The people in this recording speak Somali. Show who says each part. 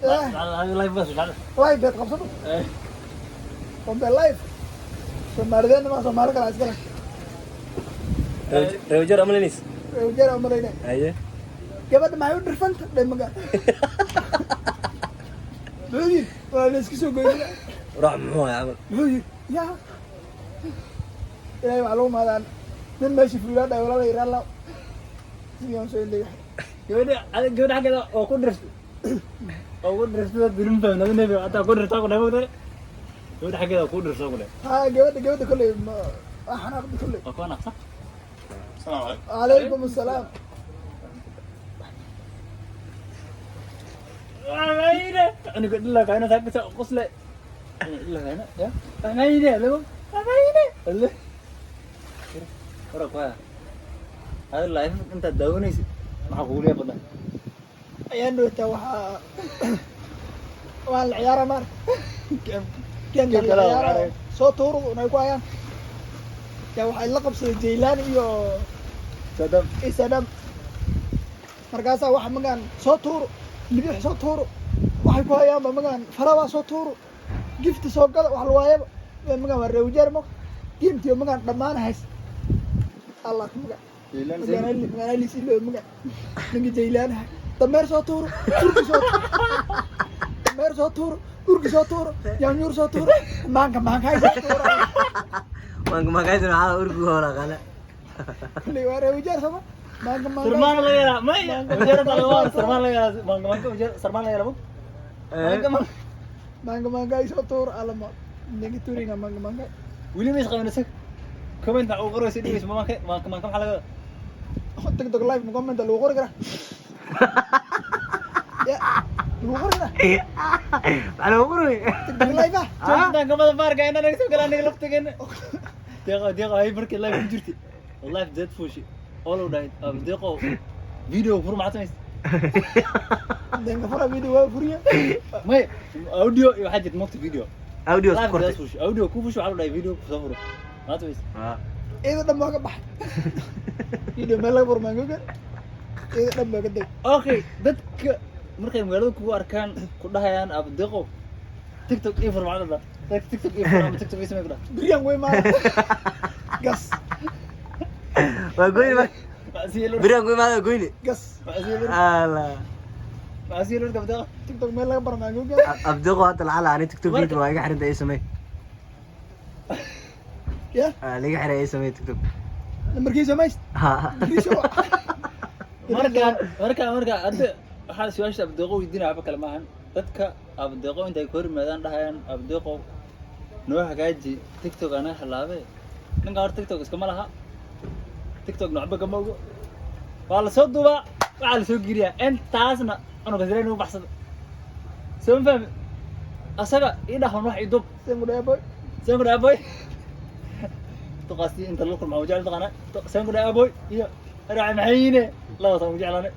Speaker 1: Live bas.
Speaker 2: Live beed qabsado. Ombe live. Soomaalideenna ma Soomaali kala iskale.
Speaker 3: Rewajar amalanis.
Speaker 2: Reewajeer aan malaynay.
Speaker 3: Haye.
Speaker 2: Gabadha maxay u dhirfanta dhemaga? Muxuu yidhi? Waa la iska soo goynay.
Speaker 3: Raac muxuu ahaa camal?
Speaker 2: Muxuu yidhi? Yaa. Ilaahay waxaa lagu mahadaan. Nin meesha fuulaa dhahay walaala yidhaa la. Sidii aan soo indhigay.
Speaker 1: Gabadha gabadha xaggeeda oo ku dhirftay. Oo ku dhirftay dirin fahmin adina nebi hataa ku dhirtaa ku dhahay moogtahay. Gabadha xaggeeda ku dhirtaa ku dhahay.
Speaker 2: Haa, gabadha kolley waa xanaaqda kolley.
Speaker 1: Waa kuwa naqsa.
Speaker 2: Calaykum assalaam.
Speaker 1: Mayne. Aniga dhilla kaina saakisa qosle. Dhilla kaina ya. Mayne lebo. Mayne. Alle. Wara kuwa. Hada live inta daawanaysid maxaa kugu leeyahay badan.
Speaker 2: Ayaan dhowtaa waxaa waan la ciyaaraa maar. Game
Speaker 1: Game
Speaker 2: la
Speaker 1: kale waa
Speaker 2: ciyaaraa.
Speaker 1: ciyaaray.
Speaker 2: Soo tuuro unay ku hayaan. Yaa waxay la qabsaday Jaylaan iyo
Speaker 1: Saddam.
Speaker 2: Isadam. Markaasaa waxa magaan soo tuuro, libix soo tuuro, waxay ku hayaanba magaan farabaa soo tuuro, gifti soo gala wax la waayaba. Ee magaan waa reewjeer mo gametiyo magaan dhammaan hays. Allah magaan.
Speaker 1: Jaylaan.
Speaker 2: Magaan alis ilo magaan. Ninka Jaylaanaha. Dameer soo tuuro, urgi soo tuuro. Dameer soo tuuro, urgi soo tuuro, yaanyuur soo tuuro, maanka maanka hay soo tuuro.
Speaker 3: Maanka maankaysana waxaa urgu hoola qala.
Speaker 2: Kulli waa reewjeer sama. Maanka maanka.
Speaker 1: Sarmaan laga yaraa. May. Ujeer laga yaraa. Sarmaan laga yaraa. Maanka maanka ujeer sarmaan laga yaraa. Maanka maanka.
Speaker 2: Maanka maanka hay soo tuuro alama. Ninka tuurina maanka maanka.
Speaker 1: Weli ma isqaban isag. Comment waxa uu qoraysa dhigaysa maanka maanka maanka maxaa laga
Speaker 2: TikTok live ma comment lagu qori karaa? Ya, lagu qori karaa?
Speaker 3: Maxaa lagu qoray?
Speaker 2: TikTok live ah.
Speaker 1: Joogtaan kamada baarka inaan naga soo galaa aniga laftigeena. Deeqo deeqo ay markii live ku jirtay. Live dead fushi. All of that. Deeqo video fur maxaa samaysay?
Speaker 2: Denga fura video waa furiya.
Speaker 1: May audio iyo waxaa jirta mogta video.
Speaker 3: Audio isku
Speaker 1: Live dead
Speaker 3: kortay.
Speaker 1: fushi. Audio ku fushi waxaa la dhahay video ku soo furo. Maxaa samaysay?
Speaker 3: Ah.
Speaker 2: Iyada dhan baa ka baxay. Video meel laga furo maanka ogaan. Iyada dhan baa ka deg.
Speaker 1: Okay, dadka markay magaalada kugu arkaan ku dhahayaan ab deeqo TikTok ii fur maxaa la dhahaa? TikTok ii fur ama TikTok ii samee ku dhaha.
Speaker 2: Biryan way maana. Gas,
Speaker 3: Waa goyni marka.
Speaker 1: Macsiyo lur.
Speaker 3: Beriyan ku imaada waa goyni.
Speaker 2: Gas.
Speaker 1: Macsiyo lur.
Speaker 3: Allah.
Speaker 1: Macsiyo lurka ab deeqo.
Speaker 2: TikTok meel laga baro maanka ogaan.
Speaker 3: Abdiqo hadda lacala ani TikTok video waa iga xirinta ii samee.
Speaker 2: Ya,
Speaker 3: Ah, liga xiray ii samee TikTok.
Speaker 2: Nambarkiisa mayst.
Speaker 3: Ha.
Speaker 2: Nambarkiisa waa.
Speaker 1: Marka hadda waxaa su-aasha abdeeqo weydiinaya waxba kale maahan dadka abdeeqo intay ka hor yimaadaan dhahayaan abdeeqo noo hagaaji TikTok anaga halaabe ninka hor TikTok iskama laha TikTok nocba kama ogo waa lasoo duubaa waxaa lasoo geliyaa intaasna cunuga sireen ugu baxsada soo ma fahmi asaga ii dhahan wax ii duub.
Speaker 2: Seen ku dhahay boy.
Speaker 1: Seen ku dhahay boy duqaasi inta la kulma jecel taqaana seen ku dhahay boy iyo raaci maxayine labadaas aan ugu jeclaanay.